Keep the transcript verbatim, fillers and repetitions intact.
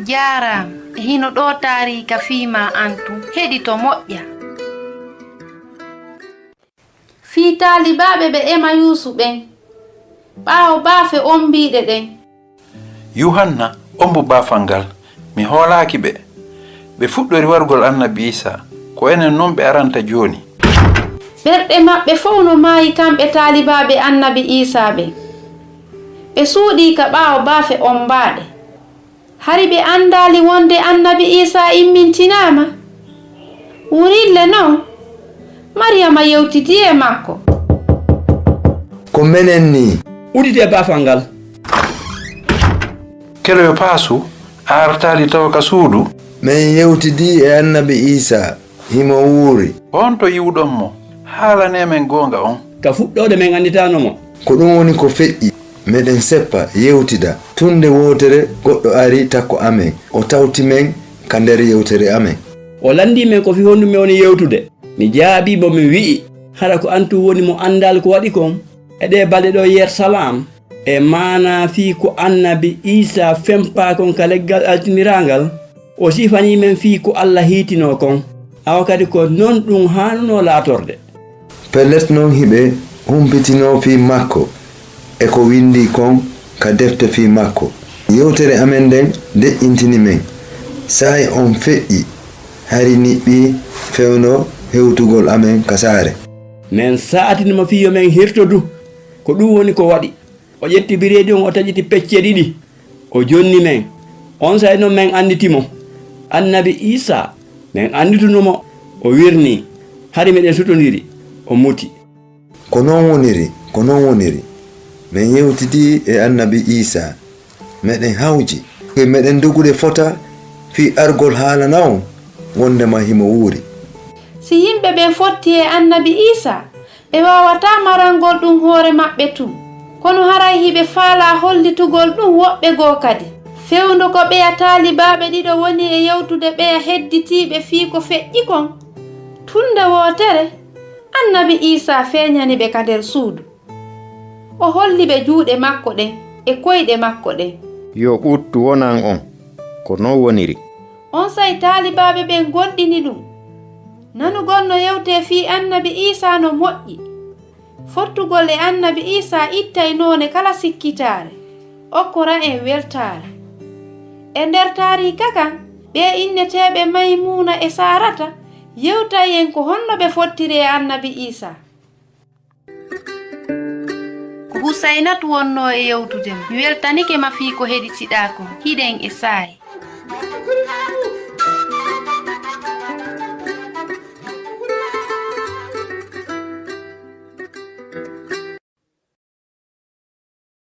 Jaaraama. E hino ɗoo taariika fii maa an tun. Heɗito moƴƴa. Fii taalibaaɓe ɓe Emayuusu ɓen, ɓaawo baafe ombiiɗe ɗen. Yuhanna ombu baafal ngal, mi hoolaaki ɓe. Ɓe fuɗɗori warugol Annabi Iisaa, ko enen non ɓe aranta jooni. Ɓerɗe maɓɓe fow no maayi kamɓe taalibaaɓe Annabi Iisaa ɓen. Ɓe suuɗii ka ɓaawo baafe ombaaɗe. Hari ɓe anndaali wonde Annabi Iisaa immintinaama? Wurille non, Mariyama yewtidii e makko. Ko menen nii. Uditee baafal ngal. Keloyopaasu, a artaali tawa ka suudu? Men yewtidii e Annabi Iisaa, himo wuuri. Honto iwuɗon mo? Haalanee men goonga on. Ka fuɗɗoode men annditaano mo. Ko ɗun woni ko feƴƴi. Meɗen seppa, yewtida. Tun nde wootere goɗɗo ari takko amen. O tawti men ka nder yewtere amen. O lanndii men ko fii honɗun men woni yewtude. Mi jaabii mo, mi wi'i, hara ko an tun woni mo anndaali ko waɗi kon e ɗee balɗe ɗoo Yerusalaam? E maanaa fii ko Annabi Iisaa fempaa kon ka leggal altiniraangal, o sifanii men fii ko Alla hiitinoo kon. Awa kadi ko non ɗun haanunoo laatorde. Pellet non hiɓe humpitinoo fii makko e ko windii kon ka defte fii makko. Yewtere amen nden deƴƴintini men. Saa'i on feƴƴi, hari niɓɓii fewndo hewtugol amen ka saare. Men sa'atini mo fii yo men hirtodu ko ɗun woni ko waɗi. O ƴetti bireedi on, o taƴiti pecce ɗiɗi, o jonni men. Onsay non men annditi mo. Annabi Iisaa, men anndituno mo, o wirnii. Hari meɗen sutondiri, o muti. Ko non woniri, ko non woniri. Men yewtidii e Annabi Iisaa. Meɗen hawji. E meɗen dogude fota fii argol haalana on wondema himo wuuri. Si yimɓe ɓen fotti e Annabi Iisaa, ɓe waawataa marangol ɗun hoore maɓɓe tun, kono haray hiɓe faalaa hollitugol ɗun woɓɓe goo kadi. Fewndo ko ɓeya taalibaaɓe ɗiɗo woni e yewtude ɓeya hedditiiɓe fii ko feƴƴi kon, tun nde wootere, Annabi Iisaa feeɲani ɓe ka nder suudu. O holli ɓe juuɗe makko ɗen e koyɗe makko ɗen. Yo ɓuttu wonan on. Ko non woniri. Onsay taalibaaɓe ɓen goonɗini ɗun. Nanugol no yewtee fii Annabi Iisaa no moƴƴi. Fottugol e Annabi Iisaa ittay noone kala sikkitaare, okkora en weltaare. E nder taariika kan, ɓee inneteeɓe Maymuuna e Saarata yewtay en ko honno ɓe fottiri e Annabi Iisaa. Ko Husaynatu wonnoo e yewtude ma. Mi weltanike ma fii ko heɗitiɗaa kon. Hiɗen e saa'i.